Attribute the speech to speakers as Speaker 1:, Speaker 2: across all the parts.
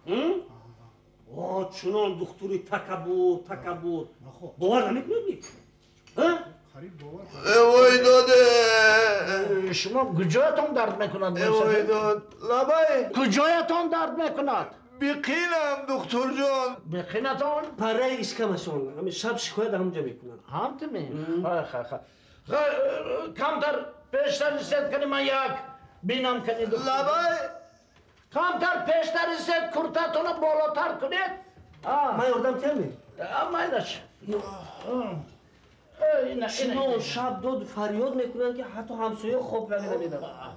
Speaker 1: О, чунон духтури такаббур, такаббур. Бовар намекунед?
Speaker 2: Эй доде!
Speaker 3: Шумо куҷоятон дард мекунад?
Speaker 2: Эй дод! Лабай!
Speaker 3: Куҷоятон дард мекунад?
Speaker 2: Биқинам, духтурҷон!
Speaker 3: Биқинатон?
Speaker 1: Параи ишкамашон. Шаб шикоят ҳамҷа мекунад.
Speaker 3: Ҳамтими? Хай, хай, хай. Камтар пештар истед кани ман як бинам кани духтур.
Speaker 2: Лабай!
Speaker 3: Камтар пештар истед, куртатонро болотар кунед.
Speaker 1: Ман ёрдам кардем?
Speaker 3: Майлаш.
Speaker 1: Чунон шаб дод фарёд мекунанд, ки ҳатто ҳамсоя хоб равида медавад.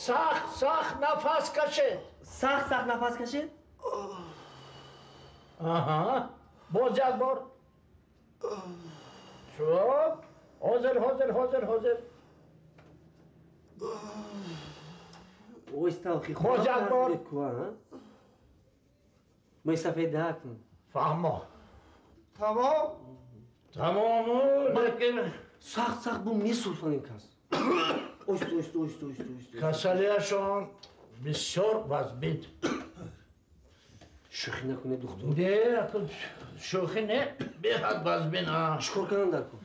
Speaker 3: Сахт сахт нафас кашед.
Speaker 1: Сахт сахт нафас кашед?
Speaker 3: Аҳа. Боз як бор. Шуб. Ҳозир, ҳозир, ҳозир, ҳозир. Боз як бор.
Speaker 1: Мӯйсафед кун.
Speaker 3: Фаҳмо.
Speaker 2: Тамом?
Speaker 3: Тамом, лекин
Speaker 1: сахт сахт бу месурфан ин кас. Оҳиста, оҳиста, оҳиста, оҳиста, оҳиста.
Speaker 3: Касалиашон бисёр вазбит.
Speaker 1: Шӯхӣ накунед, духтур.
Speaker 3: Не, шӯхӣ не, беҳад вазбин.
Speaker 1: Чӣ кор кардам дар кор?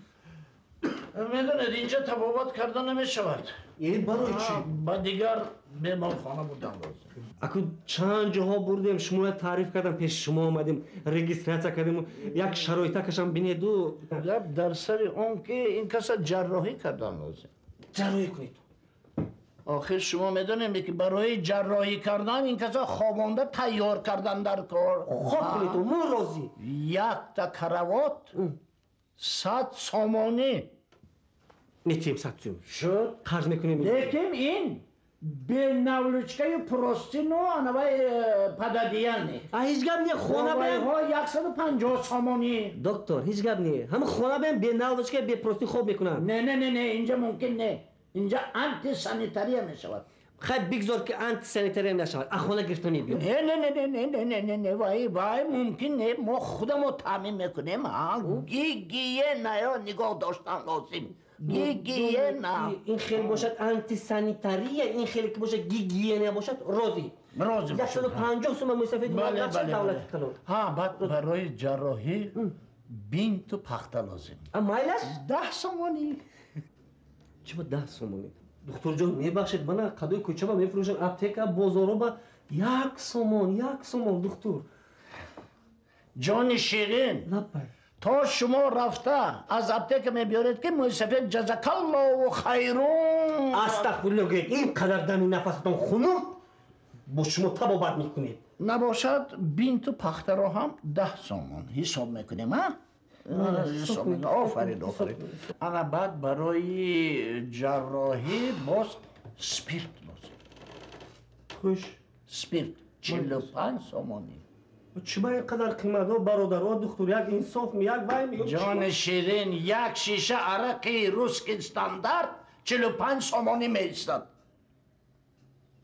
Speaker 3: Медонед, инҷа табобат карда намешавад.
Speaker 1: Э, барои чӣ?
Speaker 3: Ба дигар беморхона бурдан лозим.
Speaker 1: Аку чанд ҷоҳо бурдем, шумоя таъриф кардам, пеши шумо омадем, регистратсия кардем, як шароитакашам бинеду.
Speaker 3: Гап дар сари он ки ин каса ҷарроҳӣ кардан лозим.
Speaker 1: Ҷарроҳӣ кунед.
Speaker 3: Охир шумо медонем ки барои ҷарроҳӣ кардан ин каса хобонда тайёр кардан дар кор.
Speaker 1: Хоб кунед, мо розӣ.
Speaker 3: Якта каравот 100 сомонӣ.
Speaker 1: Метиҳем 100 сом.
Speaker 3: Шуд.
Speaker 1: Қарз мекунем.
Speaker 3: Лекин ин бе наволочкаю простыню анавай пододеяльник.
Speaker 1: А ҳеҷ гап не, хона бем.
Speaker 3: 150 сомонӣ.
Speaker 1: Доктор, ҳеҷ гап не. Ҳама хона бем бе наволочка, бе простынь хоб мекунам.
Speaker 3: Не, не, не, не, инҷа мумкин не. Инҷа антисанитария мешавад.
Speaker 1: Хай, бигзор ки антисанитария нашавад. А хона гирифта мебиём.
Speaker 3: Не, не, не, не, не, не, не, не, не, вай, вай, мумкин не. Мо худамо таъмин мекунем, а? Гигиенаро нигоҳ доштан лозим. Гигиена.
Speaker 1: Ин хел бошад антисанитария, ин хеле ки бошад гигиена бошад, розӣ.
Speaker 3: Розӣ.
Speaker 1: 150 сомон мӯйсафед давлати калон.
Speaker 3: Ҳа, баъд барои ҷарроҳӣ бинту пахта лозим.
Speaker 1: А майлаш?
Speaker 3: 10 сомонӣ.
Speaker 1: Чӣ ба 10 сомонӣ? Духтурҷон, мебахшед, мана қадои кӯчаба мефурӯшам, аптека, бозороба 1 сомон, 1 сомон, духтур.
Speaker 3: Ҷони ширин.
Speaker 1: Лаббай.
Speaker 3: То шумо рафта аз аптека мебиёред ки мӯйсафед ҷазакаллоҳу хайрун.
Speaker 1: Астағфируллоҳ гӯед, ин қадар дами нафасатон хунук бо шумо табобат мекунед.
Speaker 3: Набошад, бинту пахтаро ҳам 10 сомон ҳисоб мекунем, а? Офарин, офарин. Ана баъд барои ҷарроҳӣ боз спирт лозим.
Speaker 1: Хуш.
Speaker 3: Спирт 45 сомонӣ.
Speaker 1: Чӣ ба ин қадар қимат, бародар, о духтур, як инсоф, як вай.
Speaker 3: Ҷони ширин, як шиша арақи русский стандарт 45 сомонӣ меистад.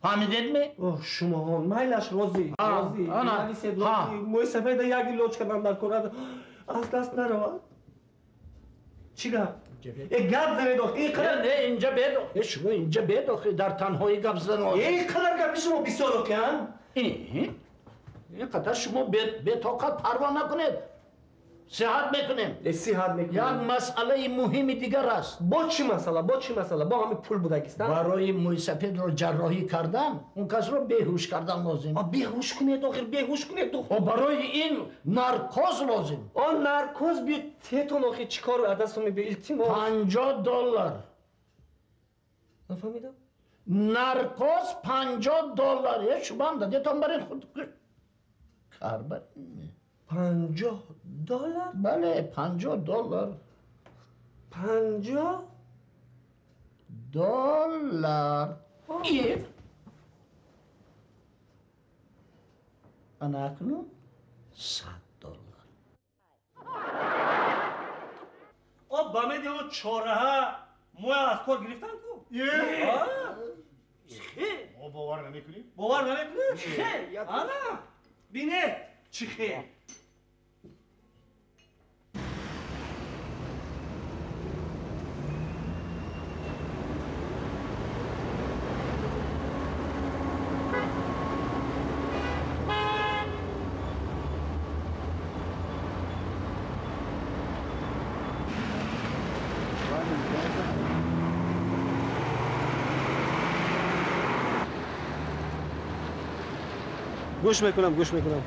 Speaker 3: Фаҳмидед ми?
Speaker 1: Оҳ, шумоҳон, майлаш, розӣ, розӣ. Нависед, розӣ. Мӯйсафеда як илоҷ кардам дар кор аз даст наравад. Чӣ гап? Э, гап занед ох, ин қадар
Speaker 3: не, инҷа бедох. Э, шумо инҷа бедохи, дар танҳоӣ гап задан.
Speaker 1: Ин қадар гапи шумо бисёр охи, а?
Speaker 3: Ин қадар шумо бетоқат парво накунед. Сиҳат мекунем.
Speaker 1: Э, сиҳат мекунем.
Speaker 3: Як масъалаи муҳими дигар аст.
Speaker 1: Бо чӣ масъала? Бо чӣ масъала? Бо ҳамин пул будагист, а?
Speaker 3: Барои мӯйсафедро ҷарроҳӣ кардан, он касро беҳуш кардан лозим.
Speaker 1: А беҳуш кунед, охир беҳуш кунед, духтур.
Speaker 3: О, барои ин наркоз лозим.
Speaker 1: О, наркоз би тетон охир чӣ кор аз дастон мебиёд? Илтимос.
Speaker 3: 50 доллар.
Speaker 1: Нафаҳмидам.
Speaker 3: Наркоз 50 доллар. Е, шумо ҳам дадетон барин худ кар барин.
Speaker 1: 50 доллар?
Speaker 3: Бале, 50 доллар.
Speaker 1: 50
Speaker 3: доллар. Е. Ана акнун 100 доллар.
Speaker 1: О, ба меди о чораҳа моя аз кор гирифтан ку?
Speaker 2: Е!
Speaker 1: Чихе?
Speaker 2: Мо бовар намекунем?
Speaker 1: Бовар намекунем? Чихе? Ана, бинед, чихе. Гӯш мекунам, гӯш мекунам.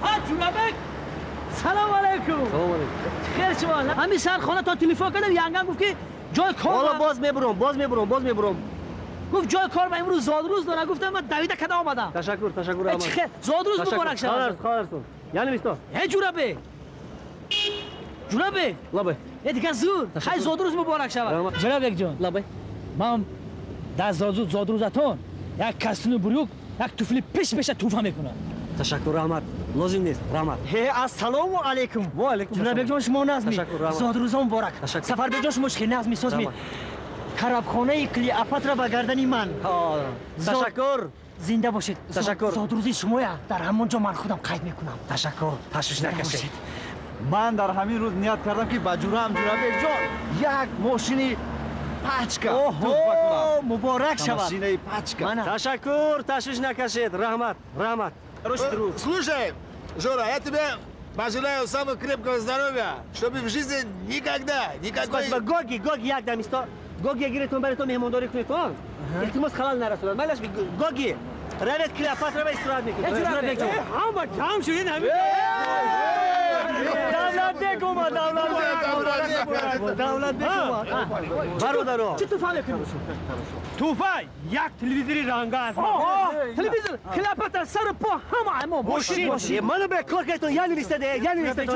Speaker 4: Ҳа, Ҷурабек! Салом алейкум.
Speaker 1: Салом алейкум.
Speaker 4: Хеле шумо. Ҳамин сар хона то телефон кардам, янгам гуфт ки ҷои кор.
Speaker 1: Ҳоло боз мебурам, боз мебурам, боз мебурам.
Speaker 4: Гуфт ҷои кор ма имрӯз зодрӯз дорам. Гуфтам ман давида када омадам.
Speaker 1: Ташаккур, ташаккур.
Speaker 4: Зодрӯз муборак шавад.
Speaker 1: Хоҳарсун. Яъне мисто.
Speaker 4: Э Ҷурабек. Ҷурабек.
Speaker 1: Лабай.
Speaker 4: Э дигар зур. Хай зодрӯз муборак шавад. Ҷурабек ҷон.
Speaker 1: Лабай.
Speaker 4: Ман дар зодрӯзатон як костюми брюк, як туфли пеш пеша туҳфа мекунам.
Speaker 1: Ташаккур, раҳмат. Лозим нест, раҳмат.
Speaker 5: Ҳе, ассалому алейкум.
Speaker 1: Ва алейкум.
Speaker 5: Ҷурабек ҷон, шумо назми. Зодрӯзон муборак. Сафарбек ҷон, шумо хеле назми созми. Тарабхонаи Клеопатра ба гардани ман.
Speaker 1: Ташаккур.
Speaker 5: Зинда бошед.
Speaker 1: Ташаккур.
Speaker 5: Зодрӯзи шумоя дар ҳамон ҷо ман худам қайд мекунам.
Speaker 1: Ташаккур. Ташвиш накашед.
Speaker 2: Ман дар ҳамин рӯз ният кардам ки ба ҷураам Ҷурабек ҷон як мошини пачка туҳфа кунам.
Speaker 5: Муборак шавад.
Speaker 2: Машинаи пачка.
Speaker 1: Ташаккур, ташвиш накашед. Раҳмат, раҳмат.
Speaker 2: Слушай, Жора, я тебе пожелаю самого крепкого здоровья, чтобы в жизни никогда, никакой...
Speaker 1: Спасибо. Гоги, Гоги, як дам исто. Гоги, гиретон, баретон меҳмондорӣ кунед, он? Илтимос халал нарасонад. Майлаш, Гоги, равед Клеопатра ба истироҳат мекунед.
Speaker 5: Ҳама ҷамъ шудед ҳамин. Давлатбек омад, Давлатбек. Давлатбек омад.
Speaker 1: Бародаро.
Speaker 4: Чӣ туҳфа мекунӣ?
Speaker 5: Туҳфа як телевизори ранга аст.
Speaker 4: Телевизор, Клеопатра, сару по ҳама мо мошин.
Speaker 1: Ману бе кор кардетон, я нилистаде, я нилистаде.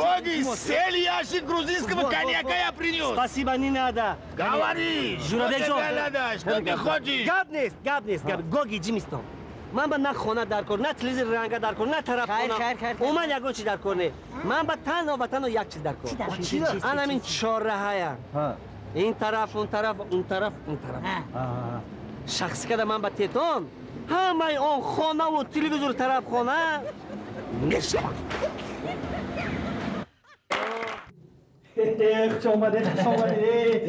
Speaker 2: Гоги, целый ящик грузинского коньяка я принес.
Speaker 1: Спасибо, не надо.
Speaker 2: Говори, что тебе надо, что ты хочешь?
Speaker 1: Гап нест, гап нест, гап. Гоги, ҷимистон. Ман ба на хона дар кор, на телевизор ранга дар кор, на тарафхона. Уман ягон чи дар кор не. Ман ба танҳо ба танҳо як чиз дар кор. Ан ҳамин чорраҳая. Ин тараф, он тараф, он тараф, он тараф. Шахси када ман ба тетон ҳамаи он хонаву телевизор тарафхона мешавад.
Speaker 5: Хуш омадед, хуш омадед.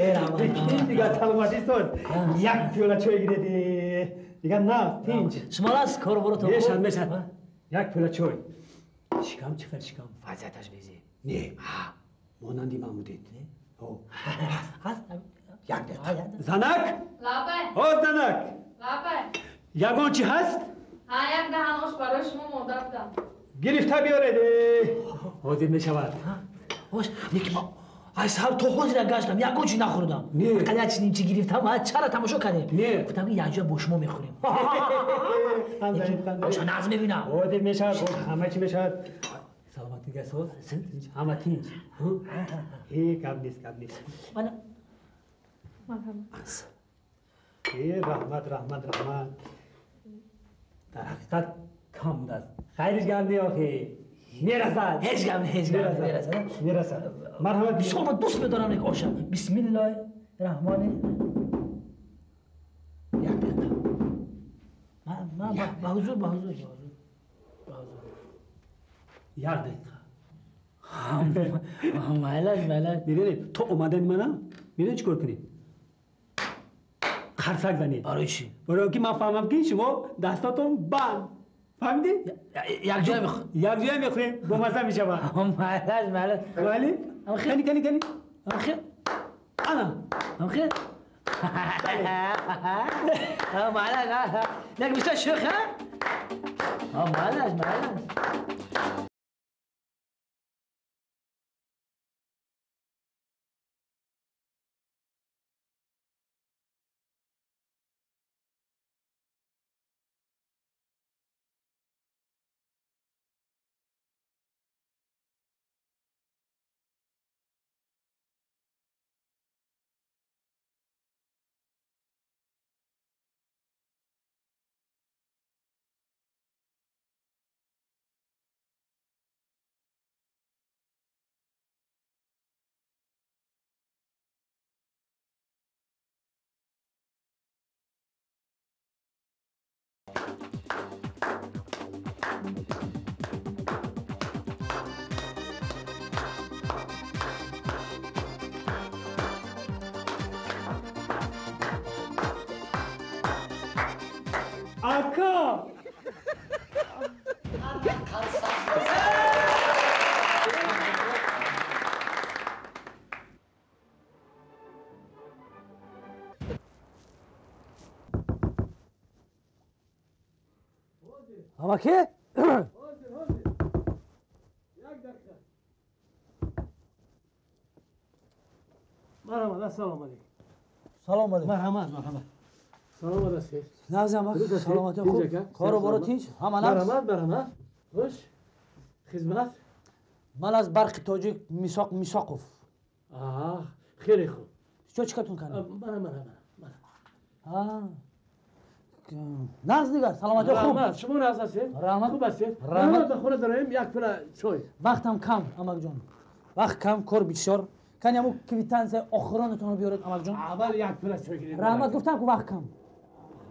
Speaker 5: Дигар саломатӣ соз. Як пиёла чой гиред. Дигар на, тинч.
Speaker 4: Шумо кор боротон.
Speaker 5: Мешад, мешад. Як пиёла чой. Шикам чӣ хел шикам?
Speaker 4: Вазъияташ безеб.
Speaker 5: Не. Монанди ман будед. Як дақиқа. Занак?
Speaker 6: Лабай.
Speaker 5: О, занак.
Speaker 6: Лабай.
Speaker 5: Ягон чӣ ҳаст?
Speaker 6: Ҳа, як даҳан ош барои шумо мода будам.
Speaker 5: Гирифта биёред. Ҳозир мешавад.
Speaker 4: Ош, неки ма ай сар то ҳозира гаштам, ягон чӣ нахӯрдам. Фақат як нимчи гирифтам, чара тамошо кардем. Гуфтам ки якҷоя бо шумо мехӯрем. Оша нағз мебинам.
Speaker 5: Ҳозир мешавад, ҳама чӣ мешавад. Саломатӣ гасоз, ҳама тинч. Э, гап нест, гап нест. Э, раҳмат, раҳмат, раҳмат. Дар ҳақиқат кам будааст. Хайриш гап не охи. Мерасад.
Speaker 4: Ҳеҷ гап не, ҳеҷ гап мерасад.
Speaker 5: Мерасад. Марҳамат.
Speaker 4: Бисёр ман дӯст медорам ник оша. Бисмиллоҳи раҳмони.
Speaker 5: Як дақиқа.
Speaker 4: Ман ба ҳузур, ба ҳузур, ба ҳузур. Ба ҳузур.
Speaker 5: Як дақиқа.
Speaker 4: Майлаш, майлаш.
Speaker 5: Медонед, то омадани манам, медонед чӣ кор кунед? Қарсак занед.
Speaker 4: Барои чӣ?
Speaker 5: Барои он ки ман фаҳмам ки шумо дастатон банд. Фаҳмидӣ?
Speaker 4: Якҷоя мехӯрем.
Speaker 5: Якҷоя мехӯрем, бомазза мешавад.
Speaker 4: Майлаш, майлаш.
Speaker 5: Вале? Кани, кани, кани.
Speaker 4: Амхел.
Speaker 5: Ана.
Speaker 4: Амхел. Майлаш, як бисёр шӯх, ҳа? Майлаш, майлаш.
Speaker 5: Ака!
Speaker 4: Амаки?
Speaker 5: Ҳозир, ҳозир. Як дақиқа. Марҳамат, ассалому алайкум.
Speaker 4: Салом алайкум.
Speaker 5: Марҳамат, марҳамат. Салом алайкум.
Speaker 4: Нағз амак, саломатӣ хуб. Кору боро тинч, ҳама нағз.
Speaker 5: Марҳамат, марҳамат. Хуш. Хизмат.
Speaker 4: Ман аз Барқи Тоҷик Мисоқ Мисоқов.
Speaker 5: Аҳ, хеле хуб.
Speaker 4: Чо чикатон кардед?
Speaker 5: Мана, мана, мана.
Speaker 4: А. Нағз дигар, саломатӣ хуб.
Speaker 5: Раҳмат, шумо нағз ҳастед?
Speaker 4: Раҳмат.
Speaker 5: Хуб ҳастед?
Speaker 4: Раҳмат.
Speaker 5: Ба хона дароем як пила чой.
Speaker 4: Вақтам кам, амакҷон. Вақт кам, кор бисёр. Кани ҳамун квитансияи охиронатонро биёред, амакҷон.
Speaker 5: Аввал як пила чой гиред.
Speaker 4: Раҳмат, гуфтам ку вақт кам.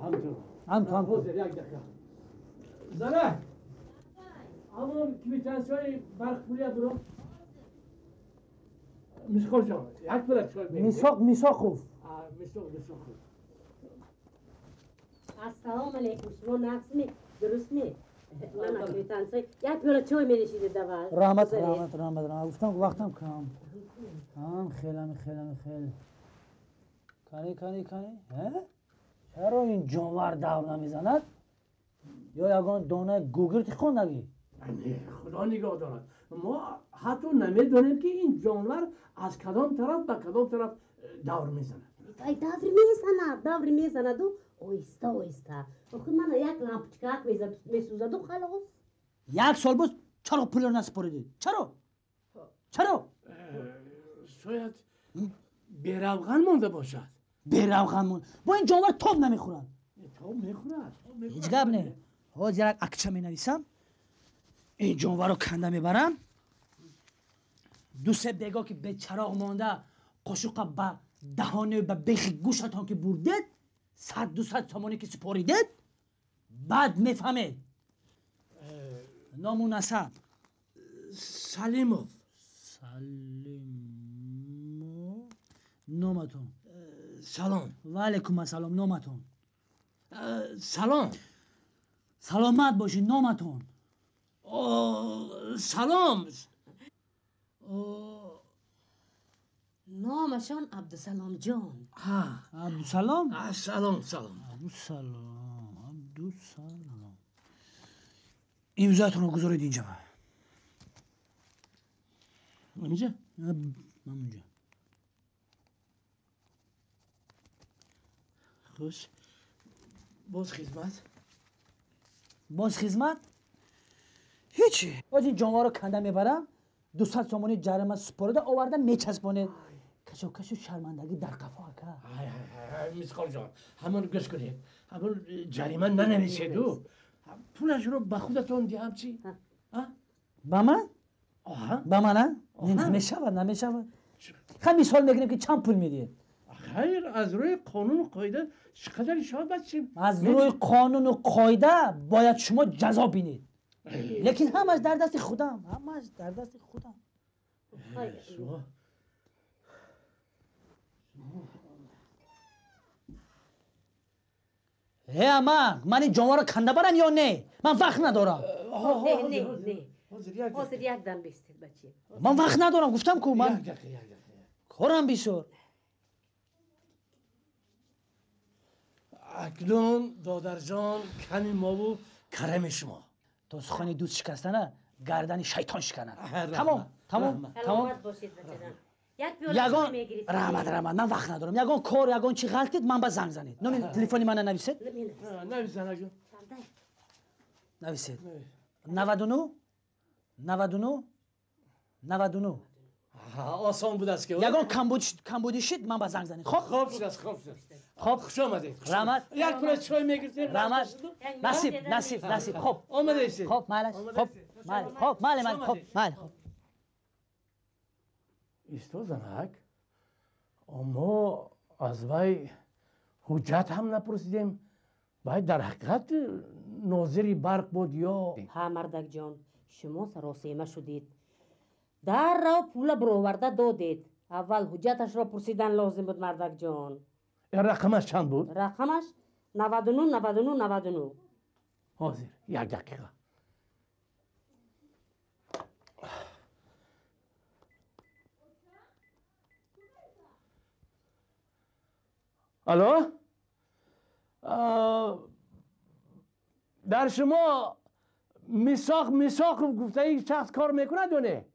Speaker 5: Ҳамту.
Speaker 4: Ҳамту, ҳамту.
Speaker 5: Ҳозир як дақиқа. Занак! Ҳамон квитансияи барқ пулия биро. Мисқолҷон, як пила чой мегиред.
Speaker 4: Мисоқ Мисоқов.
Speaker 5: Мисоқ Мисоқов.
Speaker 7: Ассалому алайкум, шумо нағзми? Дурустми? Мана квитансия. Як пиёла чой менишидед аввал.
Speaker 4: Раҳмат, раҳмат, раҳмат, раҳмат. Гуфтам ку вақтам кам. Ҳам хел, ҳам хел, ҳам хел. Кани, кани, кани. Чаро ин ҷонвар давр намезанад? Ё ягон дона гугирди хондагӣ?
Speaker 5: Не, худо нигоҳ дорад. Мо ҳатто намедонем, ки ин ҷонвар аз кадом тараф ба кадом тараф давр мезанад.
Speaker 7: Вай давр мезанад, давр мезанаду оҳиста оҳиста. Охир мана як лампочкаак месӯзаду халос.
Speaker 4: Як сол боз чаро пулро насупоридед? Чаро? Чаро?
Speaker 5: Шояд беравған монда бошад.
Speaker 4: Беравған монда. Бо ин ҷонвар тоб намехӯрад.
Speaker 5: Тоб мехӯрад.
Speaker 4: Ҳеҷ гап не. Ҳозир як акча менависам. Ин ҷонварро канда мебарам. Ду се бего ки бечароғ монда қошуқа ба даҳоне ба бехи гӯшатон ки бурдед, 100-200 сомонӣ ки супоридед, баъд мефаҳмед. Ному насаб?
Speaker 5: Салимов.
Speaker 4: Салимов. Номатон?
Speaker 5: Салом.
Speaker 4: Ва алайкум ассалом. Номатон?
Speaker 5: Салом.
Speaker 4: Саломат бошед. Номатон?
Speaker 5: Салом.
Speaker 7: Номашон Абдусаломҷон.
Speaker 4: Абдусалом?
Speaker 5: Салом, салом.
Speaker 4: Абдусалом, Абдусалом. Имзоятонро гузоред инҷа.
Speaker 5: Инҷа?
Speaker 4: Ҳамунҷа.
Speaker 5: Хуш. Боз хизмат?
Speaker 4: Боз хизмат? Ҳечи. Боз ин ҷонварро канда мебарам, 200 сомонӣ ҷарима супорида оварда мечаспонед. Кашу кашу шармандагӣ дар қафо ака.
Speaker 5: Ай ай Мисқолҷон, ҳамон гӯш кунед. Ҳамон ҷарима нанависеду. Пулашро ба худатон диҳам чӣ?
Speaker 4: Ба ман? Ба ман, а? Намешавад, намешавад. Ха мисол мегирем ки чанд пул медиҳед?
Speaker 5: Хайр, аз рӯи қонуну қоида чӣ қадар ишоат бачим?
Speaker 4: Аз рӯи қонуну қоида бояд шумо ҷазо бинед. Лекин ҳамаш дар дасти худам, ҳамаш дар дасти худам.
Speaker 5: Шумо
Speaker 4: Э, амак, ман ин ҷонварро канда барам ё не? Ман вақт надорам.
Speaker 7: Не, не, не. Ҳозир як дам бистед, бачи.
Speaker 4: Ман вақт надорам, гуфтам ку ман. Корам бисёр.
Speaker 5: Акнун, додарҷон, ками мову карами шумо.
Speaker 4: То сухани дӯст шикастана, гардани шайтон шиканад. Тамом, тамом, тамом.
Speaker 7: Саломат бошед, бачаҷон. Як пиёла
Speaker 4: Ягон
Speaker 7: чой мегирифтед.
Speaker 4: Раҳмат, раҳмат, ман вақт надорам. Ягон кор, ягон чи ғалтид, ман ба занг занед. Номи телефони мана нависед.
Speaker 5: Навис, занаҷон.
Speaker 4: Нависед. 99 99 99.
Speaker 5: Осон будааст ки.
Speaker 4: Ягон камбудӣ шид, ман ба занг занед. Хоб?
Speaker 5: Хоб шудааст, хоб шудааст.
Speaker 4: Хоб.
Speaker 5: Хуш омадед.
Speaker 4: Раҳмат.
Speaker 5: Як пиёла чой мегирифтем.
Speaker 4: Раҳмат. Насиб, насиб, насиб. Хоб.
Speaker 5: Омадаистед.
Speaker 4: Хоб, майлаш. Хоб, майли. Хоб, майли, майли. Хоб, майли. Хоб.
Speaker 5: Исто, занак, мо аз вай ҳуҷҷат ҳам напурсидем. Вай дар ҳақиқат нозири барқ буд ё?
Speaker 7: Ҳа, мардакҷон, шумо саросема шудед. Даррав пула бароварда додед. Аввал ҳуҷҷаташро пурсидан лозим буд, мардакҷон.
Speaker 5: Рақамаш чанд буд?
Speaker 7: Рақамаш 99 99 99.
Speaker 5: Ҳозир, як дақиқа. Алло? Дар шумо Мисоқ Мисоқов гуфтаи шахс кор мекунад ё не?